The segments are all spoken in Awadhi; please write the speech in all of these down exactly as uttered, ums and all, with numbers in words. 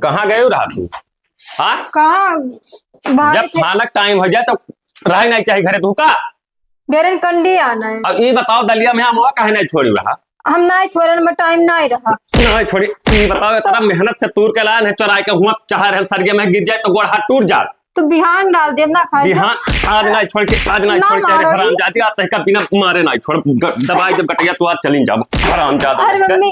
कहाँ गए रहा तू? हाँ? कहाँ? बाहर जब थे। खाना टाइम हो जाए तो रहे नहीं चाहिए घरे तू का? बेरन कंडी आना है। अब ये बताओ, दलिया में हम काहे नहीं छोड़ी रहा? हम नहीं छोड़न में टाइम नहीं रहा। नहीं छोड़ी। ये बताओ, इतना मेहनत से तूर के लान है, चुराए के हुआ चाह रहे हैं, सरगे में गिर जाए तो गोड़ हाथ टूट जात। तो बिहान डाल देब ना खाए। बिहान, आज नहीं छोड़ के, आज नहीं ना छोड़ के, अरे मारो हराम जी। जाती, आज तक बिना मारे नहीं छोड़, ग-, दबाई जब गटैया तो आज चली जाब, हराम जादा। अरे मम्मी।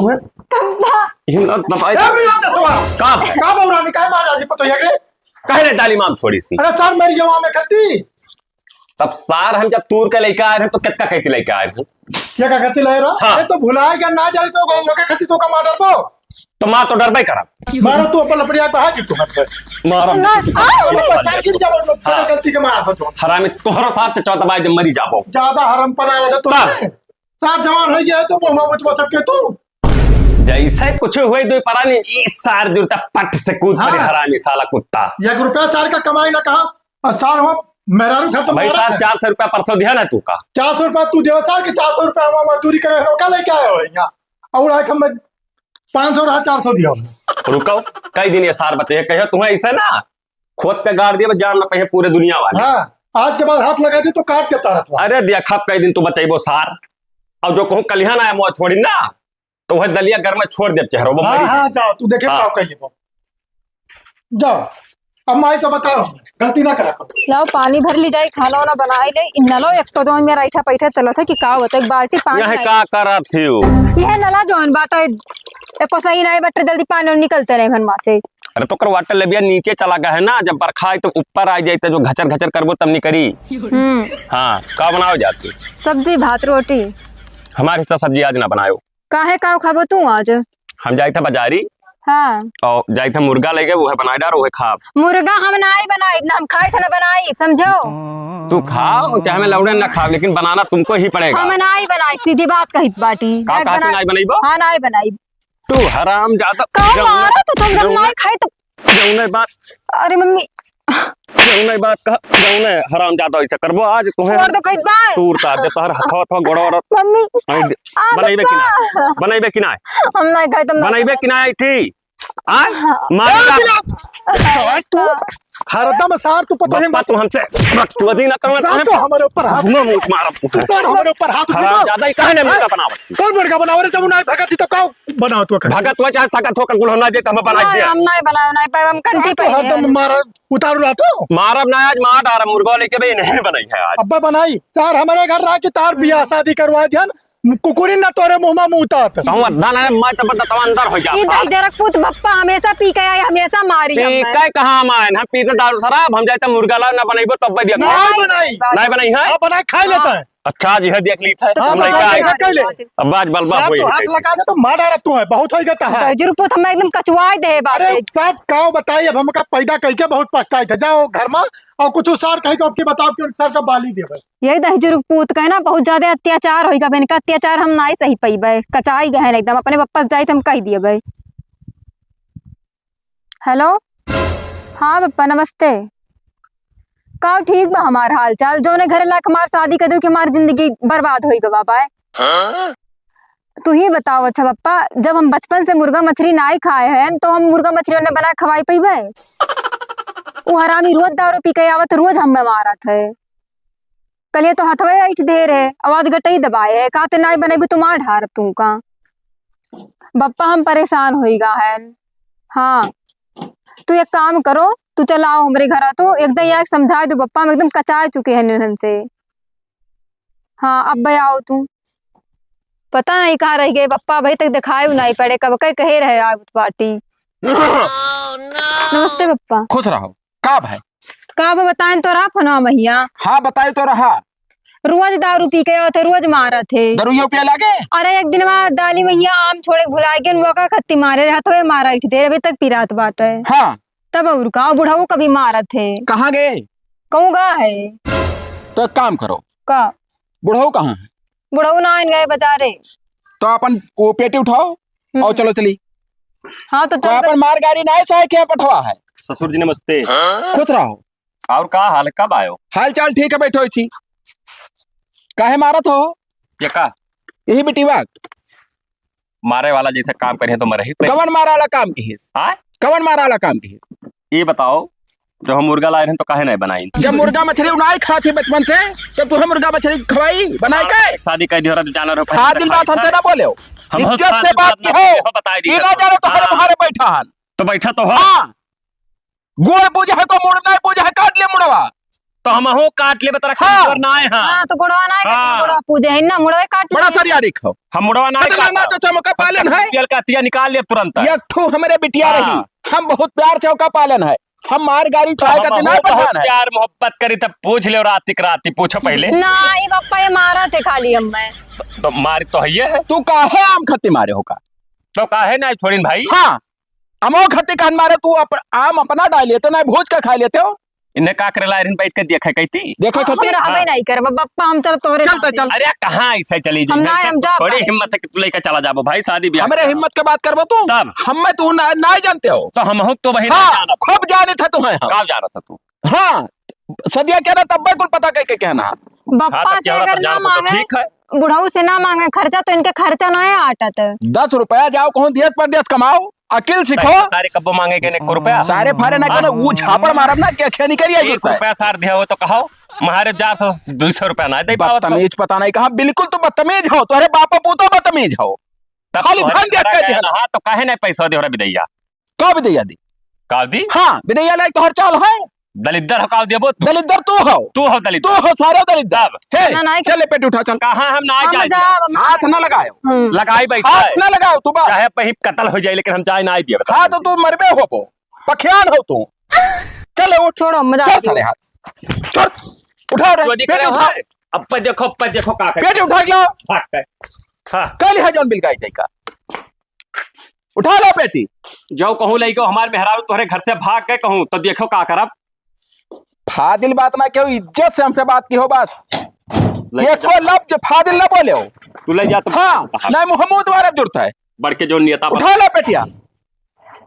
ओए। पप्पा। हिम्मत दबाई। ए, मेरा चश्मा। का भाई? का बौरानी, का मार डाली पतोहिया के? काहे रे डाली माम छोड़ी सी? अरे सर, मर गया वहाँ में खत्ती। तब सार हम जब तूर के लेके आए रहे तो कितना कहती लेके आए रहे? क्या का कहती ले रहा? हाँ। अरे तो भुलाए गया ना जाए तो लोग कहती तो का मार डरबो? तो मार तो डरबे करा। मारो तू अपन लपड़िया बहा दी तू हमसे। मारो। ना, आ, तो बचा के जाओ जो हाँ। गलती के मारा था जो। हरामी तोहरो सार चचौता बाई जब मरी जाबो। ज्यादा हरम पड़ा है तो तब। सार जवान हो गया तो मुँह में मुझ सबके तू। जैसे कुछ हुए दो परानी, ई सार जुड़ता पट से कूद पड़ी हाँ। हरामी साला कुत्ता। एक रुपया सार का कमाई ना कहा, और सार हो मेहरारू खत्म भाई मारा सार है। चार सौ रुपया परसों दिया ना तू का? चार सौ रुपया तू देवे सार के, चार सौ रुपया हम मजदूरी करे रोका लेके आए हो यहाँ। और आज हम पाँच सौ रहा, चार सौ दिया हमने। रुको, कई दिन ये सार बचे, कहियो तुम्हें ऐसे ना खोद के गाड़ दिया, जान ना पाए पूरे दुनिया वाले। हाँ, आज के बाद हाथ लगा दे तो काट के तारत बा। अरे देखा कई दिन तू बचैबो सार, और जो कहूँ कलिहन आया मुँह छोड़ी ना, तो वह दलिया घर में छोड़ दे चेहरो, वो हाँ, मरी हाँ, जाए। जाओ, तू देखे हाँ। का कहिए बा। जाओ, अब माई तो बताओ, गलती ना करा करो। लाओ, पानी भर ली जाए, खाना वाना बनाए ले। इ नलो एक तो दो मेरा ऐठा पैठा चलत है कि का होता है, एक बाल्टी पानी यह लाई। का करत हियो? यह नला जौन बाटा, एको सही नहीं बटे, जल्दी पानी निकलते नहीं भन माँ से। अरे तो कर वाटर लेबिया नीचे चला गया है ना, जब बरखा आई तो ऊपर आ जाए तो जो घचर घचर करबो तब निकरी। हम्म। हाँ, का बनाओ जाती? सब्जी, भात, रोटी। हमारे हिस्सा सब्जी आज ना बनायो। काहे, का खाबो तू आज? हम जाई था बाजारी। हाँ। और जाई था मुर्गा लेके, वो है बनाए डार, वो है खाब। मुर्गा हम नाई बनाई, ना हम खाई था ना बनाई, समझो? तू खाओ, चाहे मैं लौड़े ना खाओ, लेकिन बनाना तुमको ही पड़ेगा। हम नाई बनाई, सीधी बात कही बाटी। का नाई कहा तू बनाई। नाई बनैबो? हाँ, नाई बनाई। तू हराम जादा। का जौने, मारा तू, तुम जब जौने, नाई खाई तो जौने बात। अरे मम्मी। जौने बात कहा, जौने हराम जादा ऐसा करबो आज तुम्हें। छोड़ दो कहीं बात। तूर तार दे तोहर हथवा, हथवा, गोड़वा, गोड़वा। मम्मी। नहीं दे-, आ, बनैबे कि ना? बप्पा। बनैबे कि ना? हम नहीं खाई, तुम नहीं बनैबे खाई। कि ना, ऐठी? आ? हाँ। मार ए, डाल। बिना-, सार तू, हरदम सार तू पता है बप्पा, तू हमसे बकचोदी ना करना, सार तू तू हमारे ऊपर हाथ, मुंह मारब तू। सार हमारे ऊपर हाथ उठा। हराम जादा, ई काहे नहीं मुर्गा बनावत? कौन मुर्गा बनावे रे? जब नाई भगत थी तो का बनाओ तू कर। भगत हो चाहे सकत हो, का गुलहना जे त हम बनाई ना, दे। हम नहीं बनाओ, नहीं पाए, हम कंठी हाँ, तो पे हरदम हैं। मारा, उतारू रहा तो। मारब ना, आज मार डारब, मुर्गा लेके भी नहीं बनाई है आज। अब्बा बनाई, सार हमारे घर रहा कि तार बियाह शादी करवा दिया न, कुकुरी ना तोरे मुंह में मुंह उतार। कहूँ अद्धा ना, मैं तो बता तब अंदर हो जा, ये सार। दहिजरक पूत बप्पा हमेशा पी के आए, हमेशा मारी पी हमें। के कहाँ हम आए? हम पी से दारू शराब, हम जाए तो मुर्गा लाओ ना बनैबो तब दिया। नहीं नहीं बनाई। बनाई। नहीं बनाई है? हाँ, बनाई खाई लेता है। अच्छा, जी है, देख ली था। हाँ, हम तो लड़का बताइए, आए। बताइए। अब आज बलबा साहब, होई तो है हाथ कैसे? लगा दे तो मार डारा तू है, बहुत होई गया है। दहिजरू पूत हमें एकदम कचुआई दे बाप अरे रे। साहब, काव बताई, अब हमका पैदा कई के बहुत पछताई थे। जाओ घर में और कुछ सार कही तो आपके बताओ कि सार का बाली देवे। यही दहिजरू पूत का है ना, बहुत ज्यादा अत्याचार होई गए, इनका अत्याचार हम नाई सही पईबे, कचाई गए हैं एकदम, अपने वापस जाई तो हम कह दिए भाई। हेलो, हाँ पप्पा नमस्ते। का ठीक बा हमार हाल चाल? जौने घरे लायक हमार शादी कर दो कि हमार जिंदगी बर्बाद होई गवा बाय। हाँ? तू ही बताओ, अच्छा पप्पा, जब हम बचपन से मुर्गा मछली नाई खाए हैं तो हम मुर्गा मछली उन्हें बना खवाई पईबे? वो हरामी रोज दारू पी के आवत, रोज हमें मारत है। कलिए तो हथवे ऐठ दे रहे, आवाज गटई दबाए है, का ते नाई बनैबू तो मार ढारब तू का। बप्पा हम परेशान होई गा हन। हाँ, तू एक काम करो, तू चला आओ हमरे घरा तो एकदम यहाँ समझाए दो बप्पा, हम एकदम कचाए चुके हैं इन्हन से। हाँ, अब आओ तू। पता नहीं कहाँ रह गए बप्पा, अभी तक दिखाए नहीं पड़े, कब के कहे रहे आग पार्टी। नमस्ते बप्पा। खुश रहो। का भाई? का बा बताएं तो रहा फोनवा महिया। हाँ, बताए तो रहा। रोज दारू पी के आवत है, रोज मारत है। दरुइयो पिए लागे? अरे एक दिन वहाँ दाली महिया आम छोड़े भुला गए, वो का खत्ती मारे रहे, हथवे मारा इठ दे, अभी तक पिरात बाटे। हाँ। तब और का, बुढ़ऊ कभी मारत है। कहाँ गए? कहूँ गा है। तो एक काम करो। का? बुढ़ऊ कहाँ है? बुढ़ऊ ना आइन गए बाजारे। तो अपन वो पेटी उठाओ हम्म। और चलो चली। हाँ, तो तो चल अपन बे- मार गाड़ी ना है, चाहे क्या पठवा है। ससुर जी नमस्ते। खुश रहो। और का हाल, कब आयो? हाल चाल ठीक है, बैठो छी। काहे मारत हो? ये का? यही बेटीवा। मारे वाला जैसे काम करिहैं तो मरही पड़ी। कवन मारे वाला काम किहिस? हाँ? कवन मारे वाला काम किहिस? ये बताओ, जब हम मुर्गा लाए रहे तो काहे नहीं बनाई? जब मुर्गा मछली उ नाहीं खात ही बचपन से, तब तुहैं मुर्गा मछली खवाई बनाई हाँ, के? शादी कर दियो, रह जाना रहो, फाजिल बात हमसे ना बोलेव। हम इज्जत से बात किहो। बताई दी कि ना जानो तो हमारे हाँ। तुम्हारे बैठा हन। तो बैठा तो हो। हाँ। गोड़ पूजे है को मुड़ नहीं पूजे है, काट ले मुड़वा। तो हमहू काट लेबे, तोरा हाँ। खबर ना है, हाँ। हाँ, तो गोड़वा ना है, हाँ। गोड़वा पूजे है ना, मुड़वा काट ले। बड़ा सरिया रिख हो। हम मुड़वा ना है, काटब। ना तो चमका पालन है। तेल का तिया निकाल ले तुरंत। एक ठो हमरे बिटिया हाँ। रही, हम बहुत प्यार से ओका पालन है। हम मार गाड़ी तो चाय का हम दिन बहुत पठान है। प्यार मोहब्बत करी, तब पूछ ले, रात के रात ही पूछो पहले। ना, ये पप्पा ये मारा थे खाली हम मैं। तो मारी तो है ये है। तू काहे आम खत्ती मारे हो का? तो काहे ना छोड़िन भाई? हाँ। अमो खत्ती कहन मारे तू अप-, आम अपना डाल लेते ना, भूज के खा लेते हो। इन्हें का करे लाए रहिन बैठ के देखे कहती? देखे हाँ, खत्ती? हमरा हमें हाँ। नहीं करबा, बप्पा हम चल तोहरे चलते साथे। चल। अरे कहाँ ऐसे चली हम जाइए? ना, हम जाब थोड़ी नहीं। हिम्मत है कि तू लेके चला जाबो भाई, शादी ब्याह हमरे के। हिम्मत के बात करबो तू? तब? हमें तू ना, ना जानते हो। तो हम हो तो वही हाँ, ना जानत। खूब जाने था तुम्हें हम। का जानत था तू? हाँ, सदिया कहना तब कोई पता कह के कहना। बप्पा हाँ, तब से क्या अगर तब ना जानो तो मांगे, ठीक है। बुढ़ऊ से ना मांगे खर्चा, तो इनके खर्चा ना है आटत। दस रुपया जाओ कहूँ देश परदेश कमाओ, अकिल सीखो। सारे कब्बो मांगे के ने को रुपया। सारे फारे ना करो, वो झापड़ मारब ना, क्या खेनी करिए एक गिरता है। रुपया सार दिया हो तो कहो, मारे जा सौ, दो सौ रुपया ना दे पावत हो। बदतमीज पता नहीं कहाँ, बिल्कुल तू बदतमीज हो, तोहरे बाप पूतो बदतमीज हो। तब खाली तोहरे धन देख के खड़ा दिया। रहा तो काहे नहीं पैसा दे रहा बिदैया? का बिदैया दी? का दी? हाँ, बिदैया लायक तोहर चाल है। दलिद्दर हो, का देबो तू? दलिद्दर तू हो। तू हो दलिद्दर। तू हो सारे दलिद्दर। तब? हे, ना, ना, चल ले पेटी उठा, चल। कहाँ हम ना हम जाए जाब, हम हाथ ना लगायो। हम्म। लगाई बैठा हाथ है। ना लगाओ तू बस। चाहे पही कत्ल हो जाए, लेकिन हम जाए ना दिए, बता हाँ, दे। तो तू मरबे होबो। पखियान हो तू। चल उठ। छोड़ो, मजाक चल किया। सारे हाथ। चल। उठा रे, चोरी पेटी करे उठा। हो। अब पे देखो, अब पे देखो का करे। पेटी उठा के लाओ। भाग गए। हाँ। कल है जौन बिल का आई जाएगा। उठा लो पेटी। जाओ कहूँ लइको हमार मेहरारू तोहरे घर से भाग गए कहूँ, तो देखो का करब। फाजिल बात ना केहू, इज्जत से हमसे बात किहो बस। ले एको जा। लफ्ज फाजिल ना बोलेव। तू ले जा तो हाँ, बाहर। नहीं मुँह मुँह द्वारा जुड़ता है। बढ़ के जो नेता बन- उठा लो पेटिया।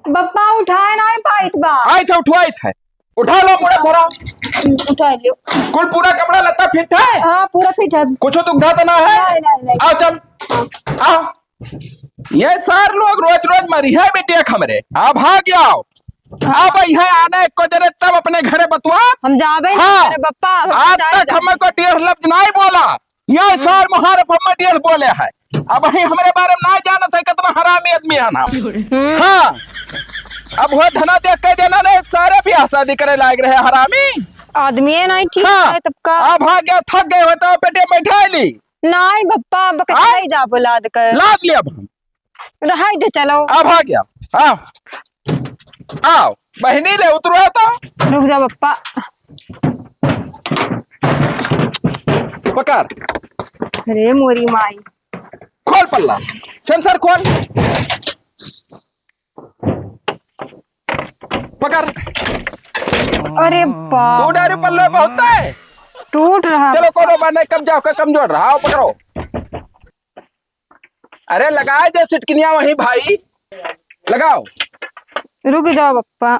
बप्पा उठाए ना पाइत बा। आइत है, उठवाइत है। उठा लो, मुड़ा धरा। उठा लियो। कुल पूरा कपड़ा लत्ता फिट है? हाँ, पूरा फिट है। कुछ दुख तो ना है? नहीं, नहीं, नहीं। आओ चल, आओ। ये सार लोग रोज रोज मरी है बिटिया हमरे। अब भाग जाओ। अब यहाँ आना एको जने तब अपने घरे बतुआ। हम जाबे नहीं हाँ। करे, बप्पा, हम आज जाए तक जाबे। हमको डेढ़ लफ्ज नहीं बोला। ये सार मुहार पर डेढ़ बोले है। अब ही हमरे बारे में नहीं जानत है कितना हरामी आदमी है ना। हम्म। हाँ। अब वो धना देख के देना नहीं, सारे ब्याह शादी करे लायक रहे हरामी। आदमी है नहीं ठीक हाँ। है तब का। अब भाग गया, थक गए हो तो पेटे बैठा ली। नाई बप्पा, अब कैसे हाँ? नहीं जाबो लाद कर? लाद लिया अब हम। रहाई दे, चलो। अब आ गया। हाँ। आओ, बहिनी ले उतरो तो। रुक जा बप्पा। पकड़। अरे मोरी माई। खोल पल्ला। सेंसर खोल। पकड़। अरे बाप। टूट रहे पल्ले बहुत है। टूट रहा। चलो, कोनो बात नहीं, कम जाओ, कम जोड़ रहा, आओ, पकड़ो। अरे, लगाए दे सिटकिनिया वहीं, भाई, लगाओ। रुक जाओ, बप्पा।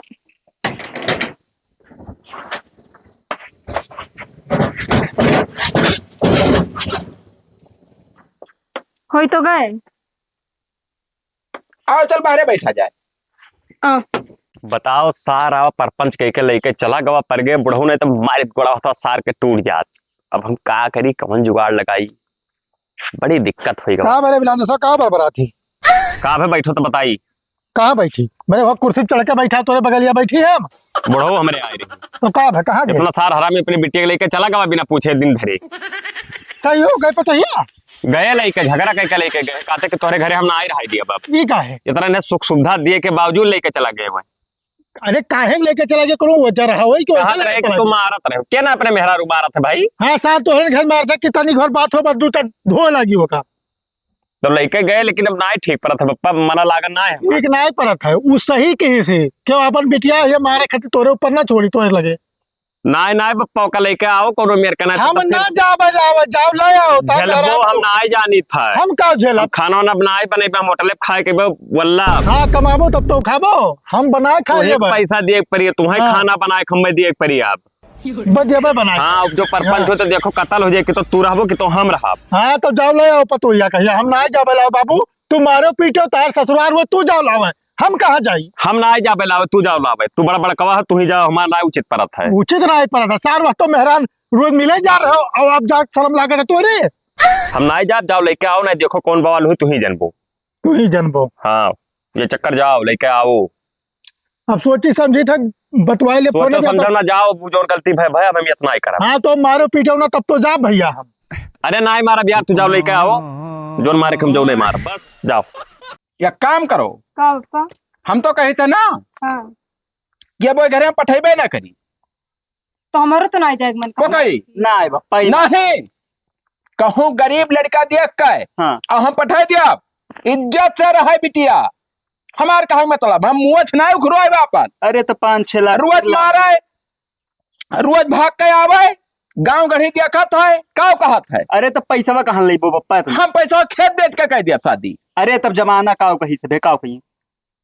होई तो गए। आओ, चल, बाहरे बैठा जाए। आ। बताओ, सार आवा, परपंच कह के लेके चला गवा, पर गए बुढ़ऊ, नहीं तो मारित गोड़ा होता, सार के टूट जात। अब हम का करी, कौन जुगाड़ लगाई, बड़ी दिक्कत होई गवा। का भले बिलांदो सा, का बरबरात ही? का भे बैठो तो बताई। कहाँ बैठी? मेरे वहाँ कुर्सी पे चढ़ के बैठा, तोरे बगलिया बैठी है हम। बुढ़ऊ हमरे आए रही। तो का भे, कहाँ गए? इतना सार हरामी अपनी बिटिया के लेके चला गवा बिना पूछे दिन भरे। सही हो गए पतोहिया? गए लेके, झगड़ा करके लेके गए, कहते कि तोहरे घरे हम ना आए रहाई दिया बाप। ई का है? इतना ने सुख सुविधा दिए के बावजूद लेके चला गए वह। अरे काहे लेके चला गए, कोनो वजह रहा होई कि वजह कहत लेके रहे कि चला तू गए? मारत रहे हो। के ना अपने मेहरारू मारत है भाई? हाँ, सार तोहरे घर मारत है, कितनी घर बात हो, बस दू तक धोए लागी होका। तो लेके गए, लेकिन अब नाई ठीक परत है बप्पा, मना लागत ना है। ठीक नाई परत है, उ सही कही से, क्यों अपन बिटिया ये मारे खातिर तोरे ऊपर ना छोड़ी, तोरे लगे। नाई, नाई बप्पा, ओका लेके आओ, कोनो मेर का ना हम तो फिर ना जाबे, जाबे, जाओ, ले आओ, तब झेलबो जरा हम तो। नाई जानी था। हम का झेलब? हम खाना वाना बनाए, बने पे हम होटल पे खाए के बे, वल्ला। हाँ, कमाबो तब तो खाबो, हम बनाए खाए तुम्हें लेबे। पैसा दिए के पड़ी, तुम्हें हाँ। खाना बनाए के हमें दिए के पड़ी आप। बस देबे बनाए। हाँ, अब जो परपंच हाँ। हो तो देखो, कत्ल हो जाए कि तो तू रहबो कि तो हम रहब। हाँ, तो जाओ ले आओ पतोहिया कहिया, हम ना जाबे लाओ बाबू। तू मारो पीटो, तार ससुरार हुआ, तू जाओ लावे, हम कहाँ जाई? हम नाहीं जाबे लावे, तू जाओ लावे। तू बड़ा बड़कवा है, तू ही जाओ, हमार नाहीं उचित परत है। उचित नाहीं परत है, सार वह तो मेहरान रोज मिले जा रहे हो, अब आप जा शर्म लागत है तोरे। हम नाहीं जाब, जाओ लइके आओ, नाहीं देखो कौन बवाल हुई, तू ही जनबो। तू ही जनबो। हाँ, ये चक्कर जाओ, लइके आओ। अब सोची समझी था, बतवाई ले, सोचो फोन समझो ना, जाओ, जौन गलती भय, भय, अब हम यस नाहीं करब। हाँ, तो मारो पीटो ना, तब तो जा भइया हम। अरे नाहीं मारब यार, तू जाओ लइके आओ, जौन मारे के हम जौने मारब, बस जाओ। एक काम करो, का पप्पा? हम तो कहित है ना हाँ। कि अब ओए घरे हम पठइबे ना करी। तो हमारो तो नाहीं जाए के मन वो करत। कही? नाहीं पप्पा, ई नाहीं। कहूँ गरीब लड़का देख के हाँ। और हम पठइ दिया, इज्जत से रहे बिटिया। हमार कहे मतलब, हम मुँह से नाहीं उखरवाइबे आपन। अरे तो पाँच छह लाख रोज लाख। मारे, रोज भाग के आवे, गाँव गढ़ी देखत है, काव कहत है। अरे तो पैसवा कहाँ लेबो पप्पा तुम? हम पैसवा खेत बेच के कइ दिया शादी। अरे तब जमाना काव कही से, काव कही?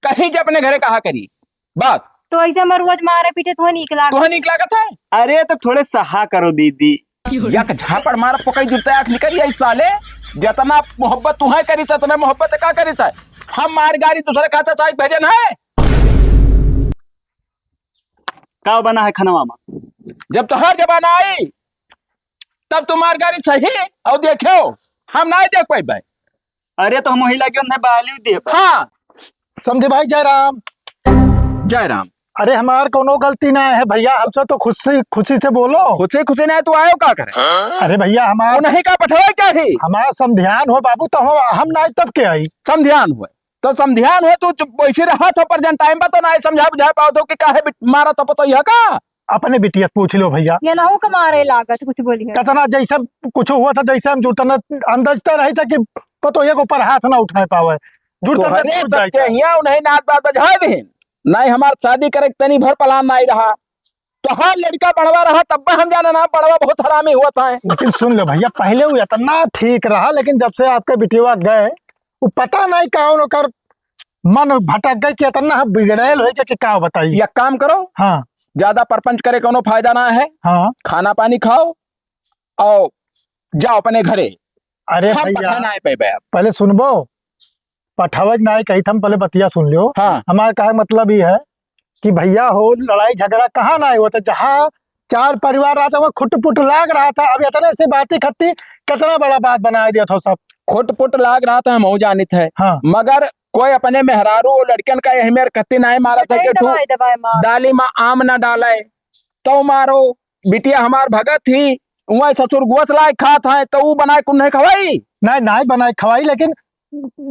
कहीं जे अपने घरे कहा करी। बस। तो ऐसे में रोज मारे पीटे तो नीक लागत। तोहे नीक लागत है? अरे तो थोड़े सहा करो दीदी। एक झापड़ मार पकई जूते आँख निकल आई साले। जितना मोहब्बत तुहे करी, उतना मोहब्बत का करी था? हम मार गारी दूसरे खाते से भेजन है। का बना है खनवा में? जब तोहर जमाना आई, तब तुम्हार गाड़ी सही और देखो, हम नाहीं देख पाइबे। अरे, तो हम वही लगे उन्हें बालू देब। हाँ। समधी भाई, जय राम। जय राम। अरे, हमार कौनो गलती ना है भइया, हमसे तो खुशी, खुशी से बोलो। खुशी, खुशी ना है, तू आयो का करे? अरे भइया, हमार उन्हीं का पठवे क्या ही? हमार समधियान हो बाबू, तो हम, हम नाहीं तब के आई? समधियान हुए। तो समधियान हो, तू चुप वैसे रहा था, पर जन टाइम पर तो नाहीं समझा बुझा पाओ तो कि काहे बिट-, मारा था पतो यह का? अपने बिटिया से पूछ लो भइया। ये ना हो के मारे लागत, कुछ बोली है। कतना जैसे कुछ हुआ था, जैसे हम जुड़तना अंदाजता रही था कि पतो ये के ऊपर हाथ ना उठाए पावे। जुड़तना तोहरे टूट जाए सबके था। हियाँ उन्हें नात बात बजाए देन। नाहीं हमार शादी करे के तनी भर पलान नाहीं रहा। तोहार लड़का बड़वा रहा, तब हम जाना ना, बड़वा बहुत हरामी हुआ था। लेकिन सुन लो भइया, पहले वो इतना ठीक रहा, लेकिन जब से आपके बिटिया गए, वो पता नाहीं कौन ओकर मन भटक गए कि इतना बिगड़ैल होइ गए कि का बताई। एक काम करो, हाँ। ज्यादा परपंच करे कोनो फायदा ना है। हाँ। खाना पानी खाओ और जाओ अपने घरे। अरे हम भइया, पठा ना पाइबे अब। पहले सुनबो, पठावे के नाहीं कही था, हम पहले बतिया सुन लियो। हाँ। हमार कहे मतलब ई है कि भइया हो, लड़ाई झगड़ा कहाँ नाहीं होता, जहाँ चार परिवार रहता, वहाँ खुट पुट लाग रहा था। अब इतने से बातें खत्ती, कितना बड़ा बात बनाए दिया था सब। खुट पुट लाग रहा था, हम जानित है। हाँ। मगर कोई अपने मेहरारू और लड़कन का यही मेर खत्ती नाहीं मारा था बताइए, कि तू दबाए, दबाए मार। दाली मा आम ना डाले, तो मारो, बिटिया हमार भगत ही, वहाँ ससुर गोस लाए खात है, तो ऊ बनाए कुल नहीं खवाई? नाहीं, नाहीं बनाए खवाई, लेकिन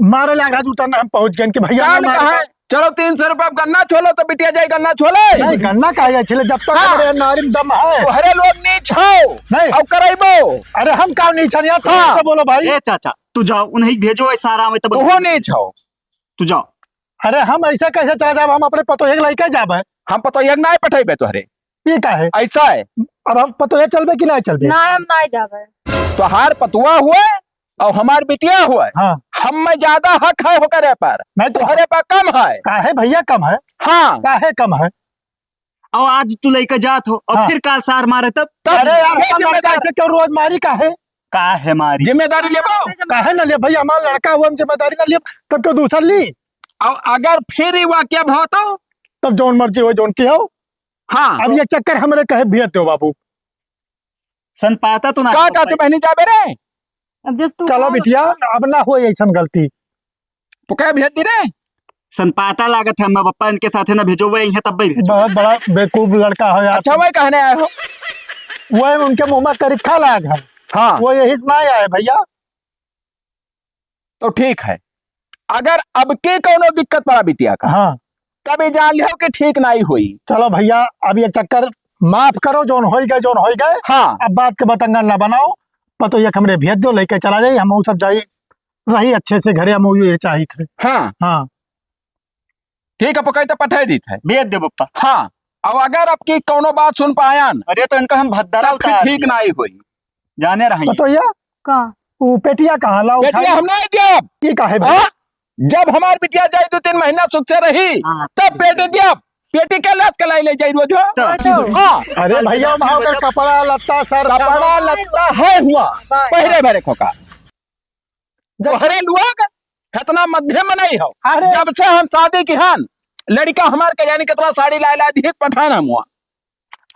मारे लाग रहा जूता ना हम पहुँच गए कि भइया काल ना मारे कहाँ? का। चलो तीन सौ रुपया गन्ना छोलो तो बिटिया जाए गन्ना छोले। नाहीं, गन्ना काहे छिले, जब तक हाँ। हमरे नारी में दम है। तोहरे लोग नीच हो। नाहीं। और करैबो। अरे हम का नीच हन यार, तुम हाँ। ऐसे बोलो भाई। ए चाचा, तू जाओ, उन्हें भेजो, ऐसा आराम है तब। तू नीच हो। तू जाओ। अरे हम ऐसे कैसे चला जाब, हम अपने पतोहिया के लइके जाबे। हम पतोहिया के नाहीं पठैबे तोहरे। ये का है? ऐसा है। अब हम पतोहिया चलबे कि नाहीं चलबे? ना, हम नाहीं जाबे। तोहार पतुआ हुए और हमार बिटिया हुए, हाँ। हम में ज्यादा हक है होकरे पर, नाहीं तो तोहरे पर कम है। काहे भइया कम है? हाँ। काहे कम है? और आज तू लइके जात हो और हाँ। फिर काल सार मारे तब? तब अरे यार, के हम जिम्मेदार? ऐसे क्यों रोज मारी काहे? काहे मारी? जिम्मेदारी लेबो? काहे ना ले भइया, हमार लड़का हुआ, हम जिम्मेदारी ना लेब, तब तो दूसर ली। और अगर फिर ये वाक्य भो तो? तब जौन मर्जी हो, जौन की हो। हाँ। अब ये चक्कर हमरे कहे भेज दो बाबू। सनपाता तो ना का हो कहते पाई। बहनी जाबे रे? अब जब तू चलो कहो बिटिया, अब ना हो ऐसन गलती। तो क्या भेज दी रे? सनपाता लागत है, मैं पप्पा इनके साथे ना भेजो, वही है तब भी भेजो। बहुत बड़ा बेवकूफ लड़का हो यार। अच्छा, वही कहने आए हो? वही उनके मुंह में करिखा लाग है। हाँ। वो यही से ना आए भइया। तो ठीक है, अगर अब के कौनो दिक्कत पड़ा बिटिया का, हाँ। तब ये जान लियो कि ठीक नाहीं हुई। चलो भइया, अब ये चक्कर माफ करो, जौन होई गए, जौन होई गए। हाँ। अब बात के बतंगड़ ना बनाओ, पतोहिया के हमरे भेज दो, लइके चला जाई, हम सब जाई, रही अच्छे से घरे, हम ये चाहित है। हाँ। हाँ। ठीक है, पकड़ तो पठा दीत है। भेज दे पप्पा। हाँ, अब अगर अब की कौनो बात सुन पायन, अरे तो इनका हम भद्दरा तब फिर उतार ठीक दिया। नाहीं होई। जाने रही। पतोहिया? का? वो पेटिया कहाँ लाओ बेटिया उठाई? हम नाहीं देब। ये काहे भाई? हाँ? जब हमार बिटिया जाई दो तीन महीना सुख से रही, हाँ। तब पेटी देब। पेटी के लात के लाई ले जाई रोज हो। तो। हाँ। अरे भइया, वहाँ ओकर कपड़ा लत्ता सर कपड़ा लत्ता है हुआ। बाय। पहिरे भरे खोका। जब तोहरे लोग इतना मध्य मनई हो। अरे। जब से हम शादी किहन, लड़िका हमार के जानी कितना साड़ी लाए लाए दिहित पठान हम हुआ।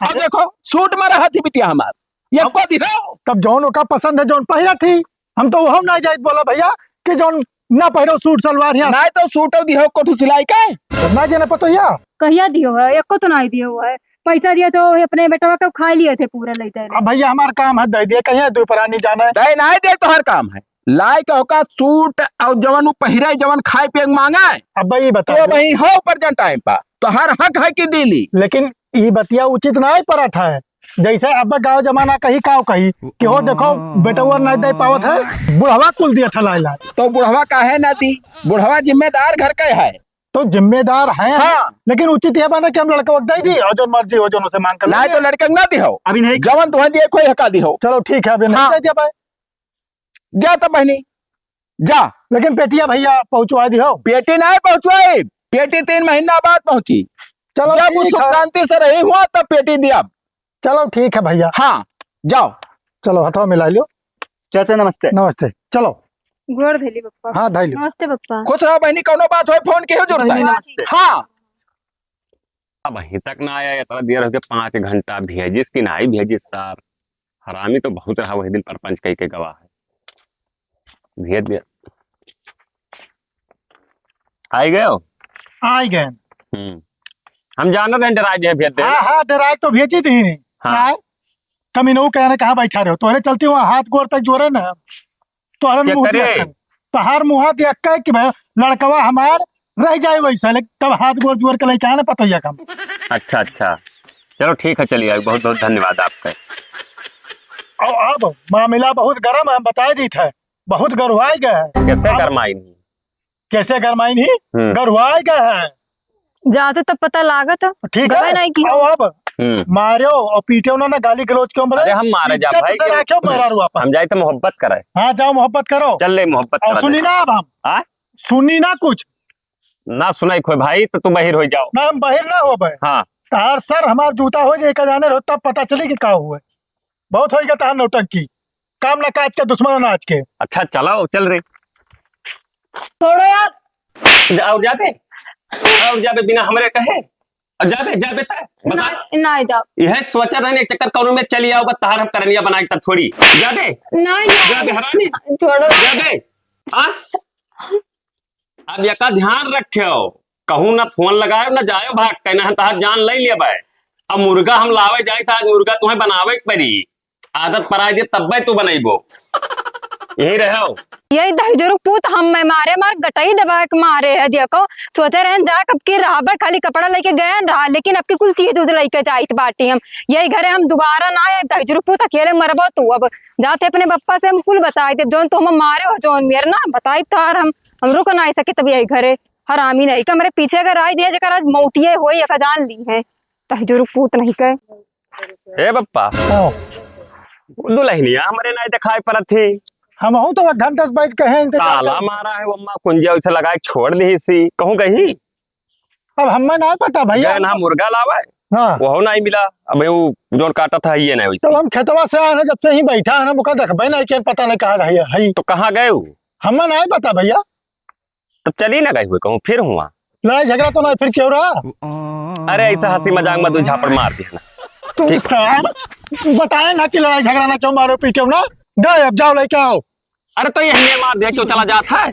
अब अरे। देखो, सूट में रहत ही बिटिया हमार, ये को दिहो। तब जौन ओका पसंद है, जौन पहिरत ही, हम तो वहू ना जाइत बोला भइया कि जौन ना पहिरो सूट सलवार हियाँ। नाहीं तो सूट दिहो कोठू सिलाई के। तो ना जाने पतो हिया। कहिया दिहो है? एको तो नाहीं दिहो है। पैसा दिया तो अपने बेटवा के खाइ लिए थे पूरा लइते। अब भइया हमार काम है, दइ दिए, कहिया दुइ परानी जाने। दइ नाहीं दे, तोहर काम है। लाइ के ओका सूट अउर जवन उ पहिरे, जवन खाए पिए के मांगे, अब ई बताओ। तो वही हो present time पा, तोहर हक है कि दिली। लेकिन ई बतिया उचित नाहीं परत है। जैसे अब गाँव जमाना कही काव कही कि हो देखो, बेटवा नाहीं दइ पावत है, बुढ़वा कुल दिया था लाइ लाइ। तो बुढ़वा काहे ना दी? बुढ़वा जिम्मेदार घर के है। तो जिम्मेदार है, हाँ। लेकिन उचित ये बात है कि हम लड़का वक्त दइ दी अउर जौन मर्जी हो जौन उसे मांग कर नाहीं ले। तो लड़के के ना दिहो। अभी नहीं। जवन तुहन दिए कोई हका दिहो। चलो ठीक है, अभी नहीं हाँ। दइ दिया भाई। जा तब बहिनी, जा। लेकिन पेटिया भइया पहुँचवाइ दिहो। पेटी नाहीं पहुँचवाई, पेटी तीन महीना बाद पहुँची। चलो जब उ ठीक सुख है। शांति से रही हुआ तब पेटी दिया। चलो ठीक है भइया। हाँ, जाओ। चलो हथवा मिलाइ लियो। चाचा नमस्ते। नमस्ते। चलो। गोड़ धइली बप्पा। हाँ, धइली। नमस्ते बप्पा। खुश रहो बहिनी, कौनो बात होए फोन किहो जरूरत बहिनी है। नमस्ते। हाँ। अब अहीं तक ना आया, इतना देर हो गया, पाँच घंटा भेजिस कि नाहीं भेजिस सार। हरामी तो बहुत रहा, वही दिन परपंच कहि के गवा है। भेज दिया। आइ गयो? आइ गए। हम्म। हम जानत हैं डराइ गए भेज दे। हाँ, हाँ, डराइ तो भेजी थी। हाँ। यार, कमीनऊ कहने कहाँ बैठा रहो? तोहरे चलती हुआ हाथ गोड़ तक जोरे ना। तोहरे के मुँह करे? देख कर। तोहार मुँह देख के कि भाई लड़कवा हमार रह जाए वैसा, लेकिन तब हाथ गोड़ जोर के लेके आना पतैया कम। अच्छा, अच्छा। चलो ठीक है, चलिए, बहुत बहुत धन्यवाद आपका। और अब मामला बहुत गरम है, हम बताइ दी थे, बहुत गरवाइ गए हैं। कैसे अब गरमाई नहीं? कैसे गरमाई नहीं? हम्म। गरवाइ गए हैं। जाते तब पता लागत। ठीक है, गए नहीं की। आओ अब। हम्म। मारो और पीटे उन्होंने, गाली गलौज क्यों बोले? अरे हम मारे जा इज्जत भाई, से राख्यो मेहरारू आपन। हम जाए तो मोहब्बत करे। हाँ, जाओ मोहब्बत करो। चल ले मोहब्बत और करा सुनी दे। ना अब हम। हाँ? सुनी ना कुछ। ना सुनाई खोए भाई, तो तू बहिर हो जाओ। ना, हम बहिर ना होबे। हाँ। तार सर हमार जूता हो जाए, का जाने रहो, तब पता चली कि का हुए। बहुत होइगा तार नौटंकी। काम ना काज के, दुश्मन अनाज के। अच्छा, चलाओ, चल रे। छोड़ो यार। जा, और जाबे, और जाबे बिना हमरे कहे, और जाबे, जाबे त, बता। ना, ना जाओ। यह सोचा रहने एक चक्कर कौनो में चली आओ, बस तहार हम करनिया बनाए तब छोड़ी। जाबे। ना, ना। जाबे हरामी। छोड़ो। जाबे। आ? अब एका ध्यान रख्यो, कहूँ ना फोन लगायो, ना जायो भाग के, ना हम तहार जान लइ लेबै। अब मुर्गा हम लावे जाइत, आज मुर्गा तुहैं बनावे के परी। आदत पराई दे, तब्बै तू बनइबो। यहीं रहो। यही दहिजरू पूत हम मैं मारे, मार गटई दबा के मारे है। देखो, सोचे रहन जा, कब की रहबे, खाली कपड़ा लइके गएन रहा, लेकिन अब की कुल चीज उज लइके जाइत बाटी हम। यही घरे हम दुबारा ना आए, दहिजरू पूत अकेले मरबो तू। अब जाते अपने बप्पा से हम कुल बताई देब, जौन तू हम मारे हो, जौन मेर ना बताई तार हम, हम रुक ना सके तब यही घरे। हरामी नहीं के हमरे पीछे अगर आई दिया, जेकर आज मौतिये होई, एका जान ली है, तहजुर पूत नहीं के। ए बप्पा, हाँ। वो दुल्हनिया हमरे नहीं दिखाई पड़त थी। हमहू तो घंटा से बैठ के हैं इंतजार ताला कर मारा है, वो अम्मा कुंजिया उसे लगाए छोड़ दी सी, कहूँ गई? अब हमें नहीं पता भैया। गए ना मुर्गा लावे, हाँ। वो नहीं मिला। अब वो जोन काटा था, ये नहीं हुई। तब हम खेतवा से आए हैं, जब से ही बैठा है ना, मुका देखबे नहीं किया, पता नहीं कहाँ रही है। तो कहाँ गए वो? हमें नहीं पता भैया। तब चली ना गई हुए कहूँ, फिर हुआ। लड़ाई झगड़ा तो नहीं, फिर क्यों रहा? अरे, ऐसा हंसी मजाक में दो झापड़ मार दिया ना। तू ठीक। साहब, बताए ना कि लड़ाई झगड़ा ना क्यों मारो, पीटो ना। गए, अब जाओ, लेके आओ। अरे, तो ये हमें मार दिया, क्यों चला जाता है?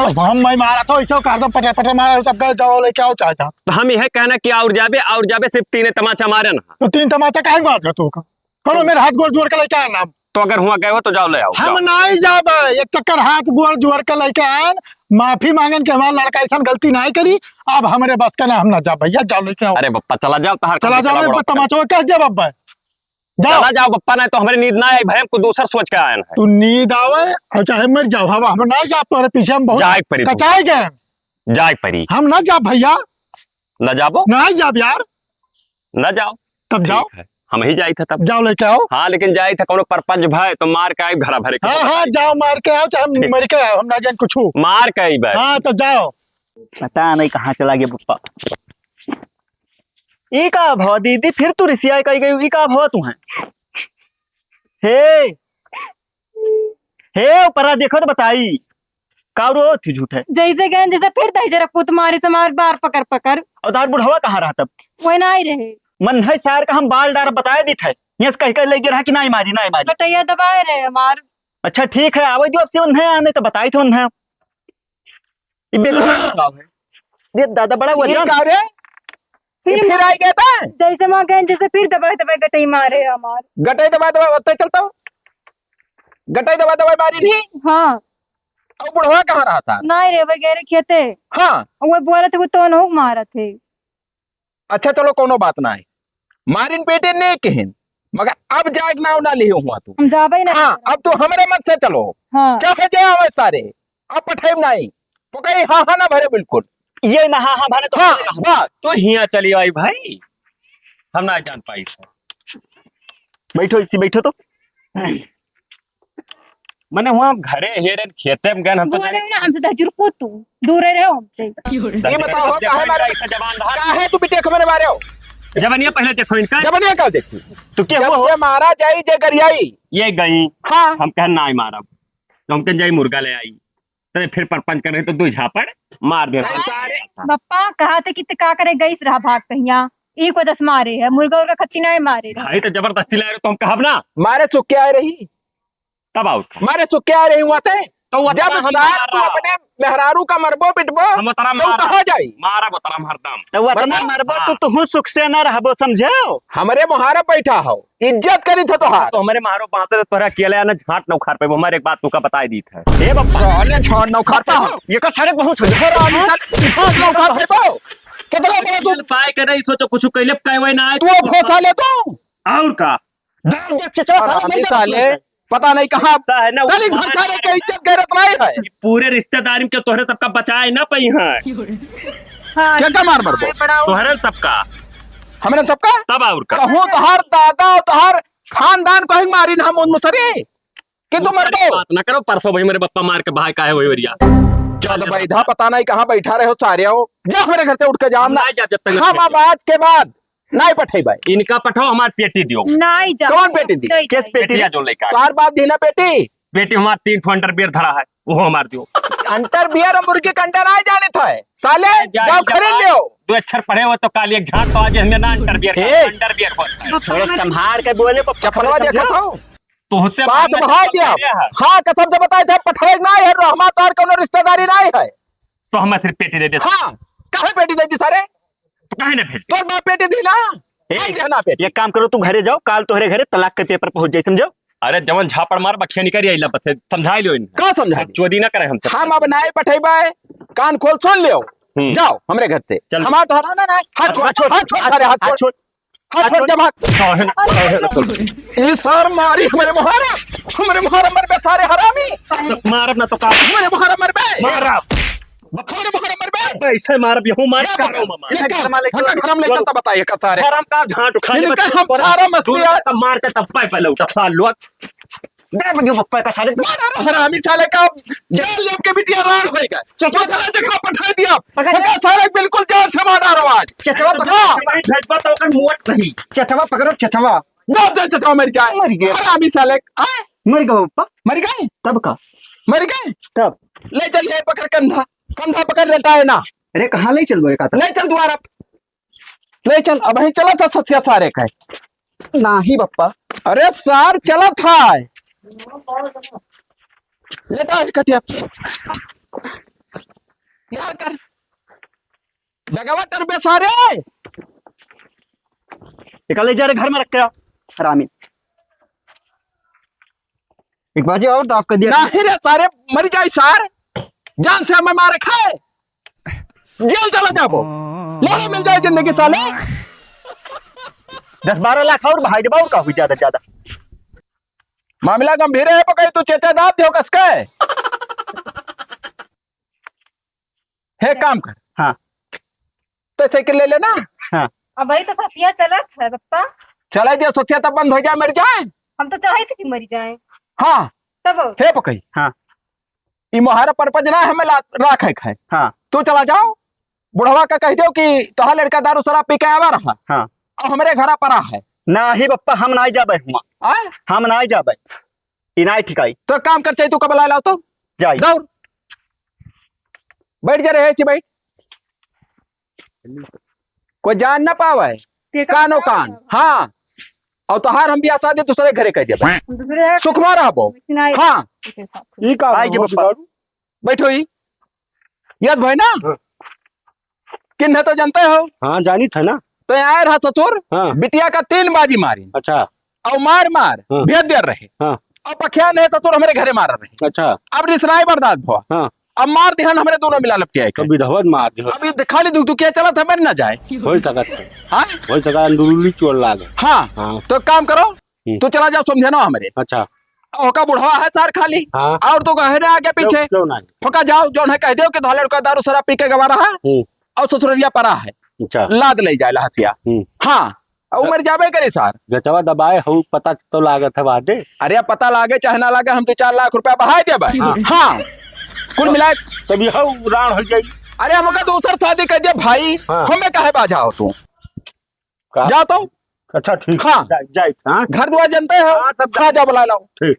अब हम मैं मारा तो ऐसे कर दो, पटर पटर मारा, तब गए, जाओ, लेके आओ, चाहे जाओ। तो हम यह कहना कि और जाबे, और जाबे, सिर्फ तीन तमाचा मारे ना। तो तीन तमाचा काहे मार दिया तू का? करो, मेरे हाथ गोड़ जोड़ के लेके आए ना। तो अगर हुआ गए हो तो जाओ ले आओ, हम जाओ। नहीं जाबे, एक चक्कर हाथ गोड़ जोड़ के लेके आए, माफी मांगन कि हमारा लड़का ऐसा गलती नहीं करी, अब हमरे बस का ना, हम ना जाबे भैया, जाओ लेके आओ। अरे बप्पा चला जाओ, तहार चला काम जाओ, चलाओ, बप्पा। तमाचो कह दे बप्पा। जाओ। चला जाओ बप्पा, नहीं तो हमरे नींद ना आई भाई, हम कुछ दूसर सोच के आए हैं। तू नींद आवे और चाहे मर जाओ, हम, हम नहीं जा, तोरे पीछे हम बहुत जाए के परी तू। कचाए गए। जाए के परी। हम ना जा भैया। ना जाबो? नहीं जाब यार। ना जाओ। तब जाओ। ठीक है, हम ही जाई था तब। जाओ लेके आओ। हाँ, लेकिन जाई था कोनो परपंच भाई तो मार के आई घरा भरे के हाँ, पता हाँ, नहीं। जाओ मार के आओ, चाहे ठीक। मर के आओ, हम ना जान कुछ। मार के आई भाई। हाँ, तो जाओ। पता नहीं कहाँ चला गया पप्पा। ई का भवा दीदी, फिर तू रिसिया कही गई, ई का भवा तू है? हे, हे, ऊपरा देखो तो बताई। का रो थी झूठे? जैसे गए, जैसे फिर दही जरा कूत मारे से मार बार पकड़ पकड़। और तार बुढ़वा कहाँ रहा तब? वही ना आई रहे। मन है सार का हम बाल डार बताए दी थे। यस कह के ले गिरा कि नाई मारी, नाई मारी। गटैया दबाए रहे हमार। अच्छा ठीक है, आवे दियो अब से मन है आने तो बताई थे मन है। ये बेटा का है? ये दादा बड़ा ये वजन। का रे? फिर ये फिर आई गया था? जैसे माँ गए, जैसे फिर दबाए दबाए गटई मारे हमार। गटई दबाए दबाए ओतई चलता हूँ। गटई दबाए दबाए मारी नहीं? हाँ। और बुढ़वा कहाँ रहा था? नहीं रे, वगैरह खेते। हाँ। और वो बोलत है, वो तो नहुक मारत है। अच्छा चलो, कोनो बात ना है। मारिन पीटिन नहीं किहिन, मगर अब जाए के नाव ना लिहे हुआ तू। हम जाबे ना हाँ, करब। अब तू हमरे मत से चलो। हाँ। चाहे जे आवे सारे, अब पठाई नहीं। तो कहीं हाँ, हाँ ना भरे बिल्कुल। ये ना हाँ, हाँ भरे तो हाँ, हमारे ना। बस। तो हिया चली आई भाई, हम ना जान पाई। बैठो, इसी बैठो तो। मने हुआ घरे हेरन खेते में गए, हम तो बोले ना, हमसे दस रुपये तू दूर रहो हमसे। ये बताओ, काहे मारे? ऐसा जबान रहा। काहे तू बिटिया को मेरे मारे हो? जबनिया पहले देखो इनका। जबनिया का देखी? तू क्या जब हुआ हो? ये मारा जाई, जे गरियाई। ये गई। हाँ। हम कहन ना आई मारब। तो हम कहन जाई मुर्गा ले आई। तने फिर परपंच करे तो दो झापड़ मार दे। अरे, बप्पा, कहा थे कि ते का करे गई रहा भाग कहिया? एक वजह से मारे है, मुर्गा उर्गा खत्ती ना मारे रहा। भाई, तो जबरदस्ती लाए रहे, तो हम कहब ना। मारे सुख के आए रही। तब आउर का? मारे सुख के आए रही हुआ थे। तो वो जब इतना हम सार मार तू रहा। अपने मेहरारू का मरबो पिटबो, हम उतना तो मार कहाँ जाई? मारा उतना हरदम। तो वो इतना मरबो? मरबो, हाँ। तो तू सुख से ना रहबो, समझो? हमरे मुहारा बैठा हो, इज्जत करी थे तोहार। तो हमरे मारो बांसे तोहरा अकेले आना झाट न उखाड़ पेबो। हमारे एक बात तुका बताई दीत है। ए बप्पा। साले झाट न उखाड़ पेबो। ये का सारे बहुत हो गया। हरामी साले झाट न उखाड़ पेबो। कितना बड़ा तू पाए के नहीं सोचो, कुछ कैले कहवे ना आए। तू अब फंसा ले तू। और का? दाम देख चचा, साले हरामी नहीं साले। पता नहीं कहाँ। ऐसा है ना, कल एक वो भर सारे के इज्जत गैरत नहीं है। ये पूरे रिश्तेदारी में क्यों तोहरे सबका बचाए ना पई है। हाँ, क्या, क्या मार मरबो? बड़ा तोहरे सबका। हमरे सबका? तब और का? कहूँ तोहार दादा, तोहार खानदान कहीं मारी ना हम उन मुसरी। कि तू मुसरी मरबो? बात ना करो, परसों भाई मेरे बप्पा मार के भाई काहे वही वरिया। चल बैधा, पता नहीं कहाँ बैठा रहे हो सारे हो। जा हमरे घर से उठ के जाओ हम ना। ना जाब जब तक हम अब आज के बाद नाई पठेबै। इनका पठाओ, हमार पेटी दियो। नाई जा। कौन पेटी दी? नहीं केस जाए। पेटी? पेटिया जो लेकर। तोहार बाप दी ना पेटी? पेटी हमार तीन ठो underwear धरा है, वो हमार दियो। Underwear और मुर्गी का अंडा नाई जाने था, साले, जा, जाओ जा, खरीद लियो। दो अक्षर पढ़े हो तो काली एक झाट तो आज हमें ना underwear का, ए। Underwear होता है। थोड़ा संभाल के बोले, पर चपलवा समझो। देखो तो। तुहसे बात मांगना बहा चाहता दिया। हूँ। हाँ, कसम से बताए थे, पठेबै नाई है, रहमा तोहार कोनो रिश्तेदारी नाई है। तो हमें सिर्फ पेटी दे दे। हाँ, काहे पेटी दे दी सारे? तो काहे ना भेज? तोर बाप पेटी दी ना? ए, आई देना पेटी। एक काम करो, तू घरे जाओ, काल तोहरे घरे तलाक के paper पहुंच जाई, समझो? अरे, जवन झापड़ मार, बखिया निकल आई, ला बस, समझाई लियो इनका। का समझाई? चोदी ना करे हमसे। हम अब नाई पठेबै, कान खोल सुन लियो। हम्म। जाओ हमरे घर से। चल। हमार तो हाथ, ना, ना, ना। हाथ छोड़, हाथ छोड़, हाथ छोड़, हाथ छोड़, अरे, हाथ हाथ छोड़। छोड़। हाथ छोड़, जब हाथ। काहे ना, काहे ना छोड़? ये सार मारी हमरे मुहारा, हमरे मुहारा मरबे सारे हरामी। मारब ना तो का? हमरे मुहारा मरबे। मारब। हमरे मुहारा मरबे। ऐसे मारब, यहू मार, ये का? करो मामा। ये का? हमका घर में ले चल। चलता बताइए का सारे। हराम का झांट उठा ले इनका बच्चे हम ऊपर। सारा मस्ती दूर आज। तब मार के तब पाए पहले उठा, सार लोग। दे बजे बप्पा का सारे। मार हरामी साले का। जान ले आपके बिटिया राड़ होएगा। चचा। चचा देखो पठा दिया। पकड़। पकड़ साले बिल्कुल जान से मार डारो आज। चचवा पकड़ो। हाँ। चचवा भेजबा तो ओकर मुअत नहीं। चचवा पकड़ो, चचवा। दब दे चचवा मर जाए। मर गया। हरामी साले। आए। मर गया पप्पा। मर गए? तब का? मर गए? तब। ले चल ये पकड़ कंधा। कंधा पकड़ लेटा है ना। अरे कहाँ ले चल बोले का? ले चल द्वारा। ले चल, अबहीं चलत ह ससिया सारे का। नाही बप्पा। अरे सार चलत ह। लेटा है खटिया। यहाँ कर। डगवा टरबे सारे। एका ले जा रे घर में रख के आ। हरामी। एक बाजी और दाब कर दिया। नाही रे सारे, मर जाए सार। जान से हमें मारे खाए। जेल चला जाबो। मोहरा मिल जाए जिंदगी साले। दस बारह लाख और बढ़ाई देबा और का हुई ज्यादा से ज्यादा। मामला गंभीर है, पकड़ तू चेचा दाब दियो कसके। हे काम कर। हाँ। तो साइकिल ले लेना। हाँ। अबहीं तो ससिया चलत है बप्पा। चला दियो ससिया तब बंद हो जाए, मर जाए। हम तो चाहे थे कि मर जाए। हाँ। तब? हे पकई। हाँ। ई मोहारा परपंच ना हमें ला-, राखे खाए। हाँ। तू चला जाओ, बुढ़वा का कह दियो कि तोहार लड़का दारू शराब पी के आवा रहा। हाँ। और हमरे घरा परा है। नाही बप्पा, हम नाही जाबे हुआ। आय? हम नाही जाबे। ई नाही ठिकाई। तो काम कर, चाहे तू कब ला लाओ तो? जाई। दौड़। बैठ जा रहे छी, बैठ। कोई जान ना पावे। कानो कान। हाँ। और तोहार हम बियाह शादी दूसरे घरे कर देबे। दूसरे सुखमा रहबो। हाँ। ई का आई के बप्पा। बैठो ही। याद भाई ना? हाँ। किन्ह तो जानते हो? हाँ, जानी था ना। तो आए रहा ससुर, हाँ। बिटिया का तीन बाजी मारी। अच्छा। और मार मार, हाँ। भेज दे रहे। हाँ। अब पखिया नहीं ससुर हमरे घरे मार रहे। अच्छा। अब रिसनाई बर्दाश्त हुआ। हाँ। अब मार दिहन हमरे दोनों मिला लपटिया के। तो विधवा मार दिहन। अब ये खाली दुख दुखिया चलत है, मर ना जाए। हो सकत है। हाँ? हो सकत है, अंदरूनी चोट लागे। हाँ। हाँ। तो काम करो, हम्म। तू चला जाओ समझे ना हमरे। अच्छा। ओका बुढ़वा है सार खाली। हाँ। और तो कहे ना आगे पीछे। क्यों, क्यों ना? ओका जाओ, जौन है कह दो कि धोले का दारू शराब पी के गवा रहा। हम्म। और ससुररिया परा है। अच्छा। लाद ले जाए लहसिया। हम्म। हाँ। और मर जाबे करे सार। गचवा दबाए हो, पता तो लागत है बादे। अरे पता लागे चाहे ना लागे, हम दो चार लाख रुपया बहाए देबे। हाँ। हाँ। कुल मिला तब यह उड़ान हो जाई। अरे हमका दूसर शादी कर दे भाई। हाँ। हमें काहे बाझा हो तू? का? जा तो। अच्छा, ठीक। हाँ। जा, जाई, हाँ। घर दुआर जनते हो? हाँ, सब हाँ, जा बुला लाओ। ठीक।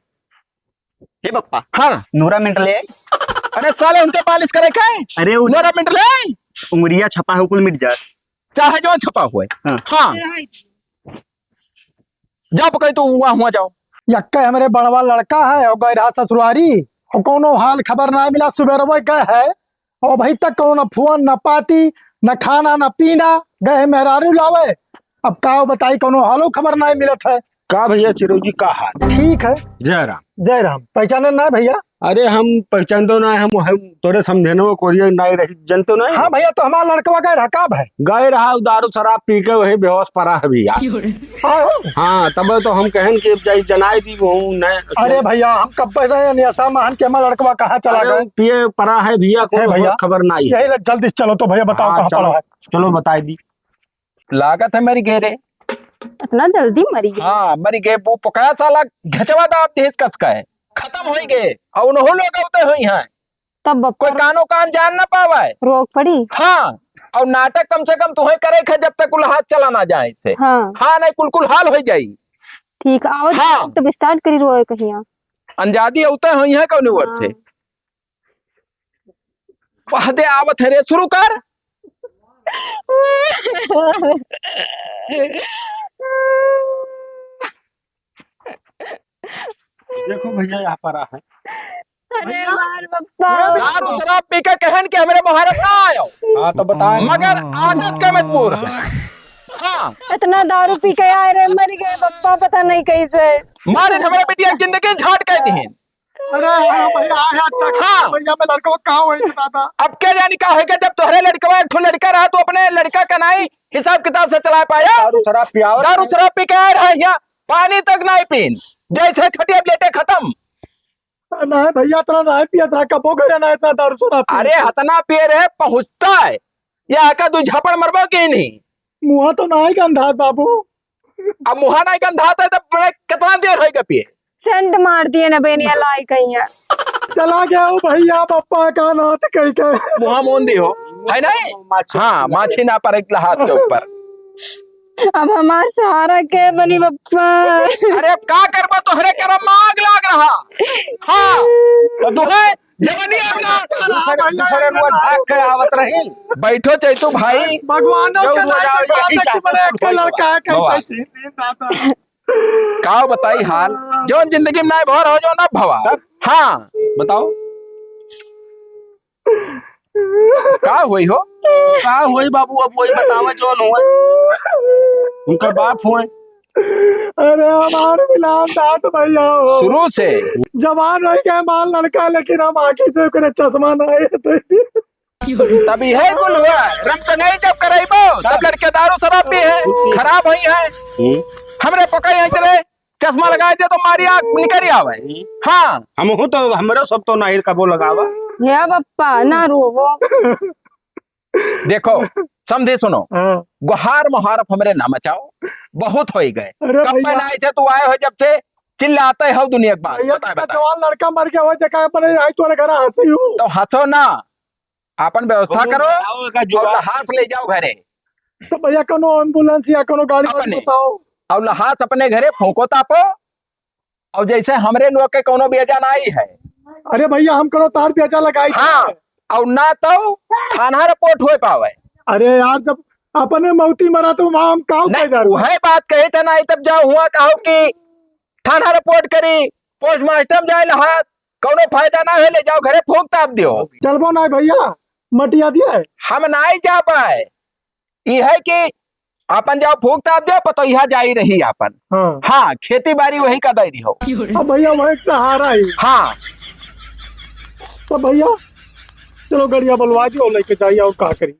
हे बप्पा। हाँ। नूरा मिनट ले। अरे साले, उनके पालिश करे के? अरे, उ नूरा मिनट ले। उंगरिया छपा हो, कुल मिट जाए। चाहे जो छपा हुए। हाँ। हाँ। जा पकड़ तू, वहाँ, वहाँ जाओ। यक्का हमरे बड़वा लड़का है, और गए रहा ससुरारी, और कौनो हाल खबर ना मिला। सुबेरवे गए है, और अभी तक कौनो न फोन, न पाती, न खाना, न पीना, गए मेहरारू लावे। अब का बताई, कौनो हालो खबर नाहीं मिलत है। का भैया चिरौजी, का हाल? ठीक है। जय राम। जय राम। पहचाने ना भैया? अरे हम पहचान दो ना, हम, हम तोरे समझे ना, कोरिया नाहीं रही, जनते ना। हाँ भैया, तो हमारा लड़कवा गए रहा, का भाई? गए रहा, दारू शराब पी के वही बेहोश परा है भैया। आहो। हाँ, तब तो हम कहन कि अब जाई जनाई दी वो न। अरे भैया, हम कब पैसा या नियसा महन के हमारा लड़कवा कहाँ चला अरे गए? पिए परा है भैया, हे कोई भैया, होश खबर नाहीं। यही ले, जल्दी से चलो तो भैया, बताओ हाँ, कहाँ चलो, पड़ा है? चलो बताई दी। लागत है मरी गए रे। इतना जल्दी मरी गए? हाँ, मरी गए। वो पकाया साला घचवा दाब देह कस का है, खतम होई गए। और उन्हों लोग आते हुई हैं। तब बप्पा कोई कानो कान जान ना पावे। रोक पड़ी। हाँ, और नाटक कम से कम तुम्हें करे खे जब तक उल्हास चला ना जाए से। हाँ। हाँ, नहीं कुल कुल हाल हो जाई। ठीक, आवत हाँ। तो start करी रोए कहिया। अंजादी होते हैं यहाँ कौन वर्ष से। हाँ। वह दे आवत है रे, शुरू कर। देखो भैया, यहाँ पर आ है। अरे मार बप्पा। दारू शराब पी के कहन के हमरे मोहरत ना आयो। हाँ, तो बताए। मगर आदत के मजबूर है। हाँ। इतना दारू पी के आए रे, मर गए बप्पा, पता नहीं कैसे। मारे हमरे बिटिया की जिंदगी झाट कर दी। अरे हाँ भैया, आया अच्छा हाँ। भैया, मैं लड़का कहाँ हुई दादा? अब क्या जानी का होगा, जब तोहरे लड़कवा एक ठो लड़का रहा, तो अपने लड़का का नाहीं हिसाब किताब से चला पाया। दारू शराब पियावत दारू है। शराब पी के आए रहा यहाँ, पानी तक नाहीं पीन, जैसे खटिया पे लेटे खतम। नाहीं भैया, इतना नाहीं पिया था, कबो घरे नाहीं इतना दारू शराब पिया अरे था। हतना पिए रहे, पहुँचता है, या आका दू झापड़ मरबो कि नहीं? मुँहा तो नाहीं गंधात बाबू। अब मुँहा नाहीं गंधात है, तब बड़े कितना देर होइगा पिए? सेंट मार दिए ना बेनिया लाई कहिया। चला गया वो भैया, पप्पा का नाथ कही के। मुँहा मोन दी हो, है नहीं? माछी हाँ, माछी ना पर एक हाथ के ऊपर। अब हमार सहारा के बनी बप्पा? अरे अब का करबा, तोहरे करम में आग लाग रहा। हाँ, तो दुहे जवानी अब ना। दूसरे, दूसरे रोज भाग के आवत रही। बैठो चैतू भाई। भगवान के नाम पे बात है कि बड़े एक लड़का है, कहीं भवा। कहीं दादा। का बताई हाल, जौन जिंदगी में नाहीं भवा रहो, जौन अब भवा। तब? हाँ। बताओ। का होई हो? का होई बाबू, अब वही बतावे जौन होए। उनका बाप होए। अरे हमार मिलान दांत भैया हो। शुरू से। जवान रह गए हमार लड़का, लेकिन हम आँखी से ओकरे चश्मा ना आए थे। तब यह कुल हुआ, रंग चंगाई जब कराइबो, तब तब। लड़के दारू शराब पी है, खराब हुई है। हम्म। हमरे पका यहीं चले, चश्मा लगाए दे तो मारी आँख निकल आवे। हम्म। हाँ। हमहू तो, हमरो सब तो नाहिर कबो लगावा। हे बप्पा, ना रोवो। देखो, समझे सुनो, हाँ। गुहार मुहार अब हमरे ना मचाओ, बहुत होई गए। अरे कब भैया। ना ऐसे तू आए हो जब से चिल्लाते हो दुनिया के बात, भैया, बताए, इतना बताए। जवान लड़का मर गया हो, देखा अपने आई तोरे घर हंसी हूँ। तो हंसो ना, अपन व्यवस्था करो और लहास ले जाओ घरे। तो भैया, कोनो एम्बुलेंस या कोनो गाड़ी वाड़ी अपने। बताओ। और लहास अपने घरे फूंको तापो, और जैसे हमरे लोग के कोनो बेजा ना आई है। अरे भैया, हम कोनो तार बेजा लगाई हाँ। है। और ना तो थाना रिपोर्ट हो पावे। अरे यार, जब अपने मौती मरा तो वहाँ हम का नहीं, फायदा रहा? वह बात कही था ना, तब जाओ हुआ कहो कि थाना रिपोर्ट करी, पोस्टमार्टम जाए लहास, कौनो फायदा ना है, ले जाओ घरे फूंक ताप दियो। चलबो ना भैया, मटिया दिए। हम नहीं जा पाए, ई है कि अपन जाओ फूंक ताप दियो, पतोहिया जाई रही अपन। हाँ। हाँ, खेती बाड़ी वही का दै रही हो। अब भैया वही सहारा ही। हाँ। तो भैया चलो गड़िया बुलवा दियो, लेके जाइए और का करी।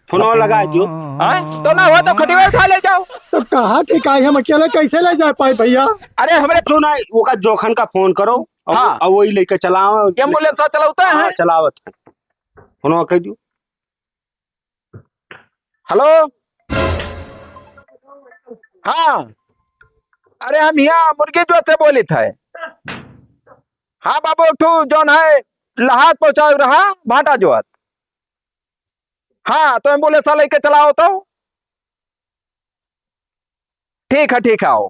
फोन लगा दियो। हाँ? तो ना हो तो खटिया उठा ले जाओ। तो कहा कि काहे हम अकेले कैसे ले जा पाए भैया? अरे हमरे जो ना ओका जोखन का फोन करो और, हाँ। और वही लेके चलाओ। एम्बुलेंस चलावता है? हाँ, चलावत है। फोन कह दियो। हेलो। हाँ। अरे हम यहाँ मुर्गी जो से बोलित है। हाँ बाबू, एक ठो जौन है लहास पहुँचाए रहा भाटा जोत। हाँ, तो एम्बुलेंस लेके चलाओ तो। ठीक है, ठीक है, आओ,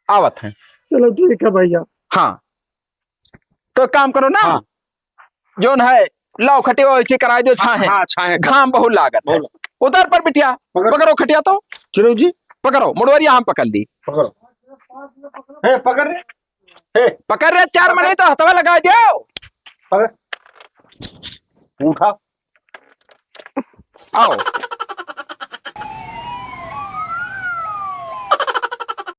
आवत है। चलो ठीक है भैया। हाँ, तो एक काम करो ना, हाँ। जौन है लाओ खटिया वैसे कराई दो, छाहे। हाँ, छाहे। घाम बहुत लागत है। बहुत। उधर पर बिटिया, पकड़। पकड़ो खटिया तो। चलो जी। पकड़ो, मुड़वरिया हम पकड़ ली। पकड़ो। हे, पकड़ रे। हे। पकड़ रे, चार पकड़। मने तो हथवा लगा दियो। पकड़। उठा। आओ,